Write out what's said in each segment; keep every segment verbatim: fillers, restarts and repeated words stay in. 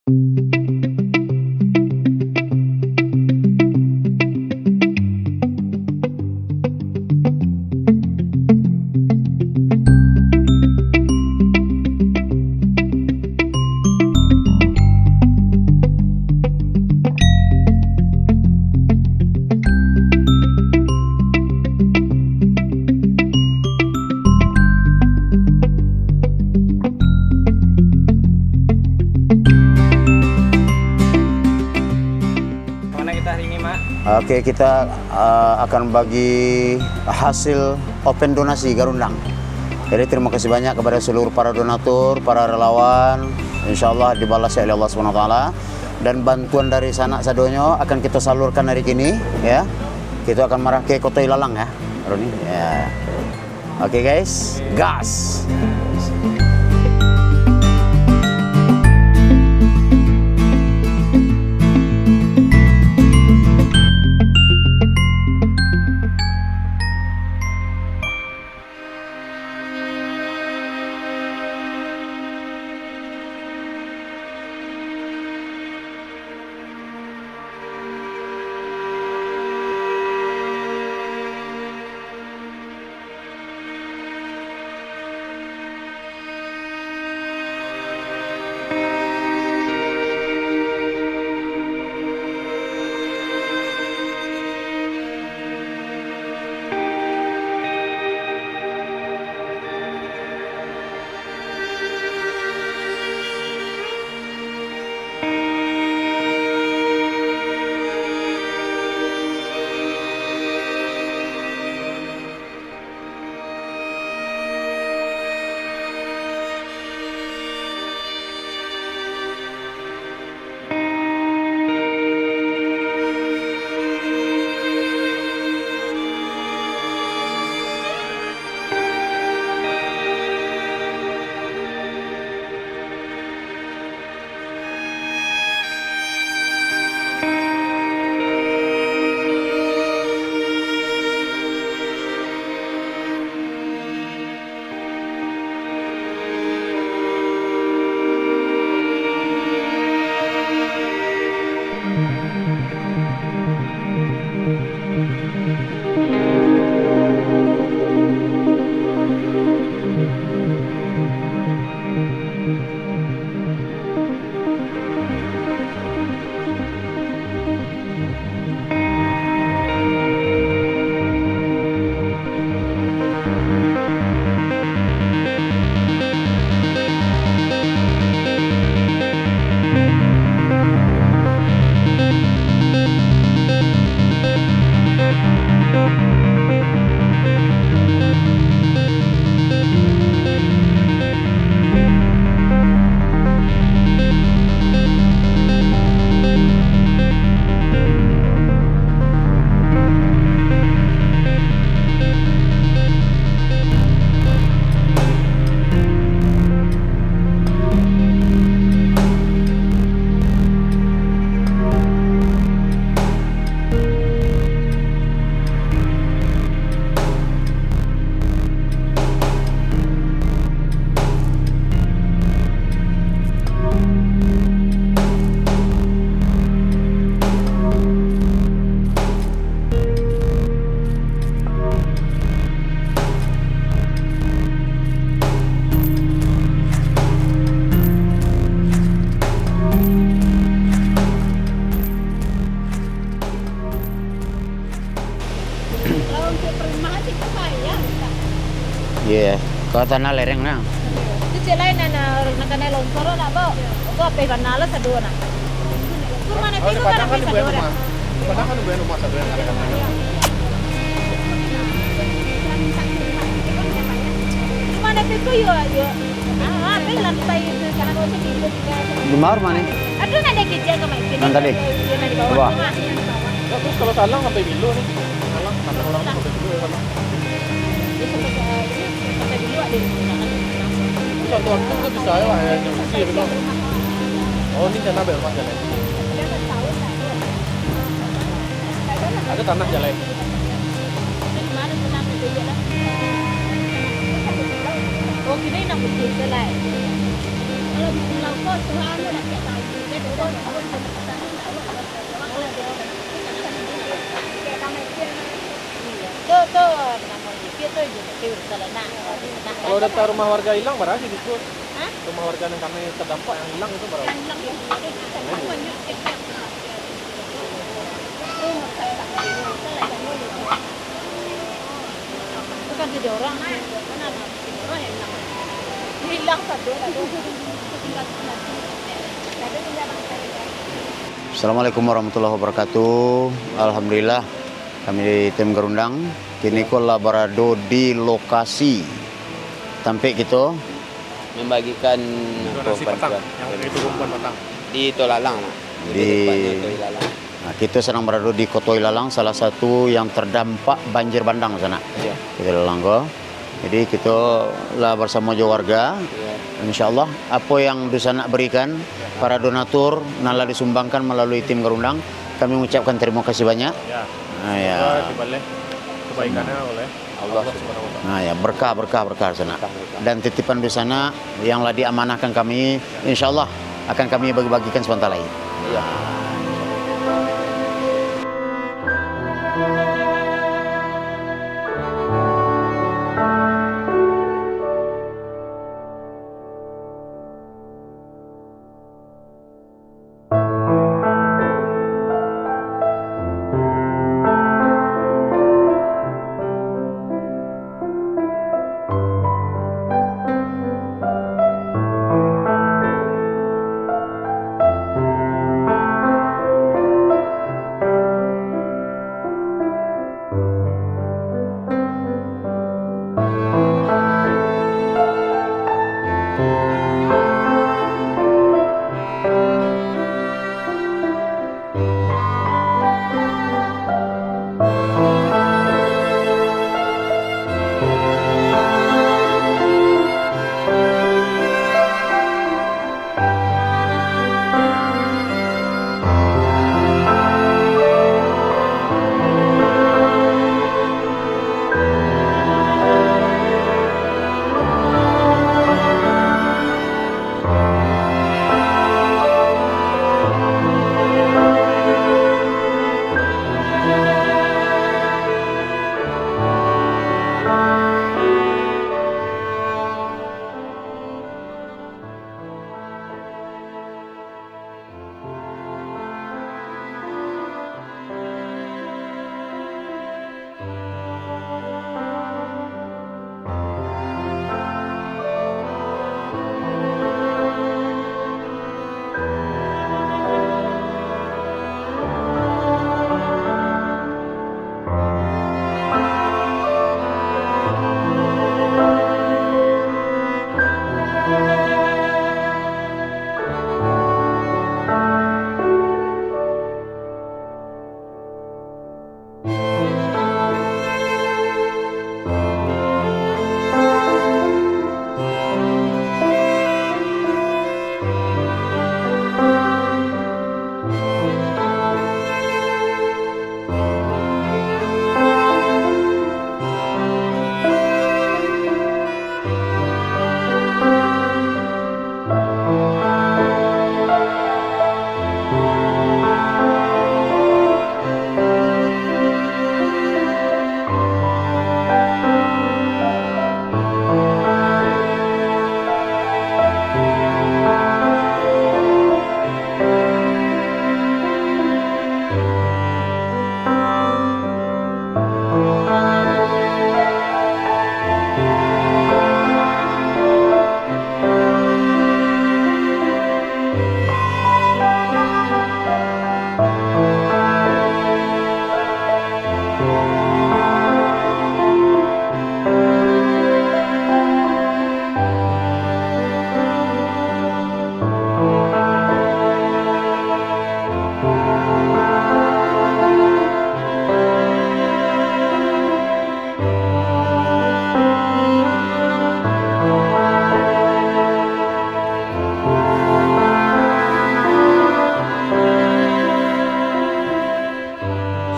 Kemana kita hari ini, Mak? Oke, kita, eh, akan bagi hasil open donasi Garundang. Jadi, terima kasih banyak kepada seluruh para donatur, para relawan. Insya Allah dibalas oleh Allah Subhanahu Wa Taala. Dan bantuan dari sanak sadonyo akan kita salurkan hari kini, ya. Kita akan marah ke Kota Ilalang, ya, Roni. Ya. Oke, guys, gas. Kalau untuk perumahan sih, itu bayar, Kak. Iya, kalau tanah lereng, nah. Itu cek lain, nah, nah, nah, kena longsor, nak, Bo. Itu apa, tanah lo sado, nah. Itu mana, oh, itu di Padang mana kan sado, bukan dah. Rumah. Di Padang kan bukan rumah sado yang ada katanya. Itu mana itu, yo, yo. Ah, apa yang lantai itu? Karena kalau saya tidur juga. Di mana rumah ni? Aduh, nak dia kejap ke, Mak? Yang tadi? Dia nak di bawah. Bawah. Nah, terus kalau salang sampai bilo ni? Salang, salang orang sampai bilo ya, salang. Dia sampai ke, ini sampai bilo ada yang gunakan. Itu satu waktu tu bisa ya, Mak, ya, yang isi ya, bilo. Oh, ini sana belok, Mas, jalan. Ada tanah jalan. Oh, kini nak putih selai. Kalau di Pulau Kos, Tuhan, nak cek tahu. Kalau data rumah warga hilang, bara sih, Gus? Hah? Rumah warga yang kami terdampak yang hilang itu bara? Bukan tiga orang. Hilang satu. Assalamualaikum warahmatullahi wabarakatuh. Alhamdulillah, kami di tim Garundang kini ko lah barado di lokasi tampek kito. Membagikan bantuan. Donasi petang, yang itu kumpul petang. Di Toilalang, nah. Lebih tepatnya Toilalang. Nah, kito sadang barado di Koto Ilalang, salah satu yang terdampak banjir bandang sanak. Iya. Koto Ilalang ko. Jadi, kito lah bersama jo warga. Iya. Insya Allah, apa yang dunsanak berikan, para donatur nan lah disumbangkan melalui tim Garundang, kami mengucapkan terima kasih banyak. Ya. Ah, ya. Semoga dibaleh kebaikannya oleh Allah Subhanahu wa Taala. Nah, ya, berkah, berkah, berkah sanak. Berkah, berkah. Dan titipan dunsanak yang lah diamanahkan kami, insya Allah akan kami bagi-bagikan sabanta lai. Iya.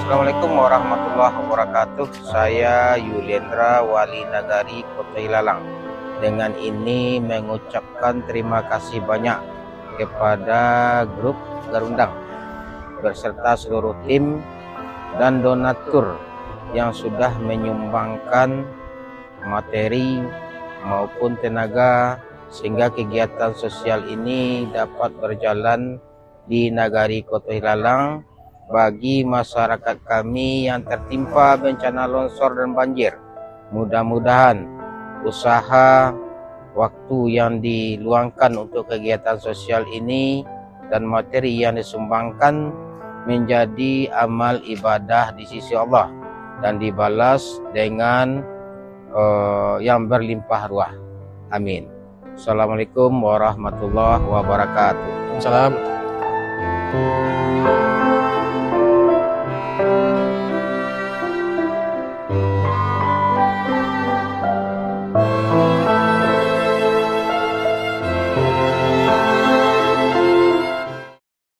Assalamualaikum warahmatullahi wabarakatuh. Saya Yulendra, Wali Nagari Kota Ilalang. Dengan ini mengucapkan terima kasih banyak kepada grup Garundang beserta seluruh tim dan donatur yang sudah menyumbangkan materi maupun tenaga, sehingga kegiatan sosial ini dapat berjalan di Nagari Koto Ilalang. Bagi masyarakat kami yang tertimpa bencana longsor dan banjir, mudah-mudahan usaha waktu yang diluangkan untuk kegiatan sosial ini dan materi yang disumbangkan menjadi amal ibadah di sisi Allah dan dibalas dengan, eh, yang berlimpah ruah. Amin. Assalamualaikum warahmatullahi wabarakatuh. Salam.